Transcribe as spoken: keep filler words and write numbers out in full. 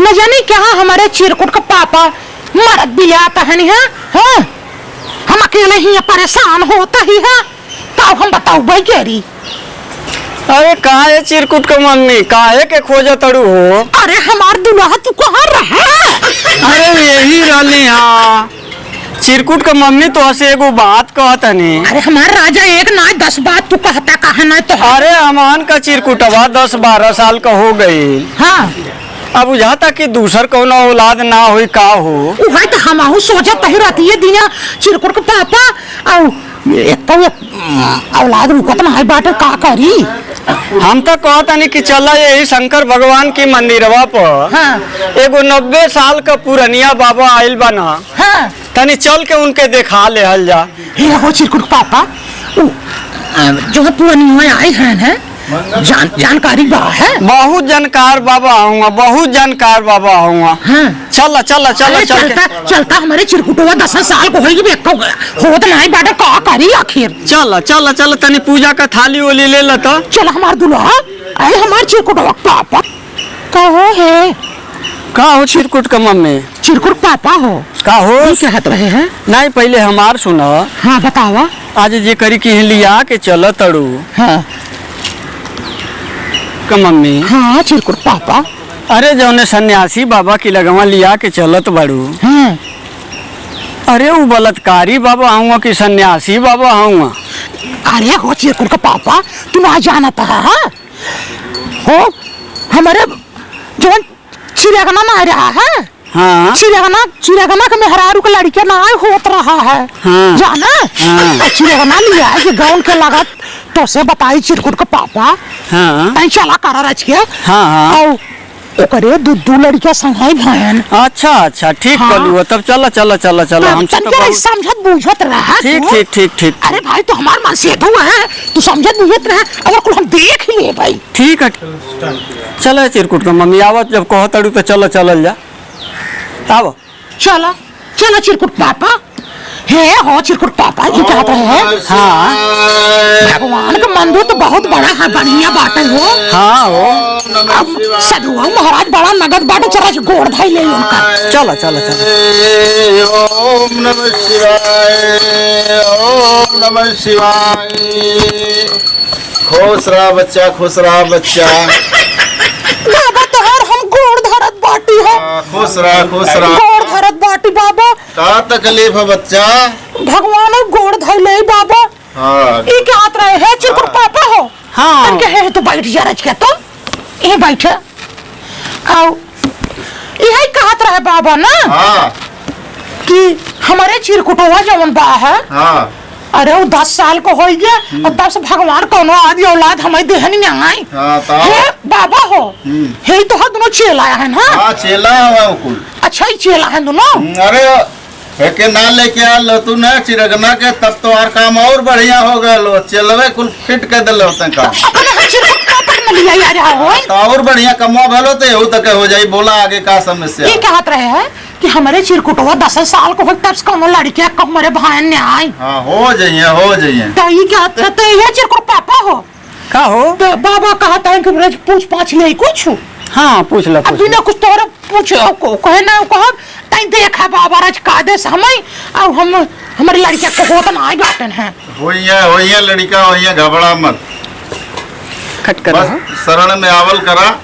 न जानी कहाँ हमरे चिरकुट का पापा मरत बिलात हन, हाँ? हाँ? हम अकेले ही परेशान होत ही, हाँ? तब हम बताउबे केरी। अरे काहे चिरकुट का मम्मी, काहे के खोजत तड़ू हो? अरे हमार दुल्हा तू कहाँ रहे? अरे यही रहली हाँ। चिरकुट का मम्मी तोहसे एगो बात कहत हनी। अरे हमार राजा एक ना दस बात तू कहता काहे ना तो। अरे हमान का चिरकुटवा दस बारह साल का हो गई। हाँ। अब बुझाता कि दूसर कौनो औलाद ना होई का हो। उहे तो हमहू सोचत ही रहती है दिया चिरकुट के पापा, अउ एक तो ये, उम, औलाद रुकत ना है बाटे, का करी? हम तो कहत हनी कि चला यही शंकर भगवान की मंदिरवा पर हाँ। एगो नब्बे साल का पुरनिया बाबा आइल बा ना, हाँ। तनी चल के उनके देखा लेहल जा। हे हो चिरकुट पापा, उ, अ, जो है पुरनिया आए हैं, हैं? जान-, जानकारी बा है? बहुत जानकार बाबा हुआ, बहुत जानकार बाबा हुआ। हाँ। चला, चला, चला, अरे चल के। चलता, चलता हमरे चिरकुटवा दस साल को होई बे, को होत नाई बाटे, का करी आखिर? चला, चला, चला, तनी पूजा का थाली ओली ले ला तो। चल हमार दुल्हा, अरे हमार चिरकुटवा पापा। का हो है? का हो चिरकुट का मम्मी? चिरकुट पापा हो? का हो? ई कहत रहे हैं? नहीं, पहिले हमार सुना। हाँ, बतावा। आज जे करी कि लिया के चल तड़ू। हाँ। का मम्मी? हाँ, चिरकुट पापा। अरे, जौने सन्यासी बाबा की लगवा लिया के चलत बाड़ू। हाँ। अरे, उ बलात्कारी बाबा हुआ कि सन्यासी बाबा हुआ? अरे, हो चिरकुट का पापा, तू ना जानत है, हाँ? हो, हमरे जौन चिरगना ना रहा है? हाँ। चिरगना, चिरगना के मेहरारू के लड़िका ना होत रहा है। हाँ। जाना? हाँ। तो चिरगना लिया है कि गाउन के लागत, तोसे बताई चिरकुट के पापा। हाँ। तई चला करा रच के। हाँ, हाँ। और ओकरे दू, दू लड़िका संघाई भयन। अच्छा, अच्छा, ठीक हाँ। कहलू हो। तब चला, चला, चला, चला, तब हमसे तो तनिका बहुत समझत बूझत रहा ठीक, तू। ठीक, ठीक, ठीक। अरे भाई, तू हमार मनसेधू है, तू समझत बूझत रहा, अगर कुल हम देख ले भाई। ठीक है। चला चिरकुट का मम्मी, आवत जब कहत तड़ू तो चला, चलल जा। आवा। चला, चला चिरकुट पापा। हे हो चिरकुट पापा, ई कहत रहे हैं? हाँ। भगवान का मंदिर तो बहुत बड़ा है, बढ़िया बाटे हो। हाँ हो। अब साधु महाराज बड़ा नगद बाटे, चला गोड़ धाई ले उनका। चला, चला, चला। ओम नमः शिवाय, ओम नमः शिवाय। खुश रहा बच्चा, खुश रहा बच्चा। बाबा तोहार हम गोड़ धरत बाटी हो। हाँ, खुश रहा, खुश रहा। गोड़ धरत बाटी बाबा। का तकलीफ है बच्चा? भगवान गोड़ धइले बाबा। हाँ। ई कहत रहे है चिरकुट हाँ। पापा हो। हाँ। तन के है तो बैठ जा रच के तो। ए बैठे। आओ। इहे कहत रहे बाबा ना हाँ। कि हमरे चिरकुटवा जवन बा है, हाँ। अरे वो दस साल को होइ गया हम्म। और तब से भगवान कौनो आदि औलाद हमें देहनी ना आई। हाँ, तो हे बाबा हो, हम्म। हे तो है दोनों चेला है ना? हाँ, चेला है वो कुल। अच्छा ही चेला है दोनों? हम्म, अरे एके ना लेके आ लो तू ना चिरगना के, तब तो और काम और बढ़िया हो गए लो, चेलवे कुल फिट कर देले होते काम। अपने हम चिरकुट पापा के न लिया यार, हाँ, होय। तो और बढ़िया कमवा भलो तो यहू तक हो जाई। बोला आगे का समस्या? ये कहत रहे हैं कि हमरे चिरकुटवा दस साल को हो, तब से कौनो लड़किया को हमरे भाई ने आई। हाँ, हो जाइए, हो जाइए। तो ये क्या, तो ये चिरकुट पापा हो? का हो? तो बाबा कहत हैं कि रोज पूछ पाछ ले कुछ। हाँ, पूछ ला, अब पूछ ला। बिना कुछ तोरा पूछ, को-, कहे ना कहब, तई देखा बाबा रोज का देश हमें, अब हम, हमरे लड़किया को होत ना आई बाटन है। होइए, होइए लड़का, होइए, घबरा मत। कट कर बस रहा। शरण में आवल करा।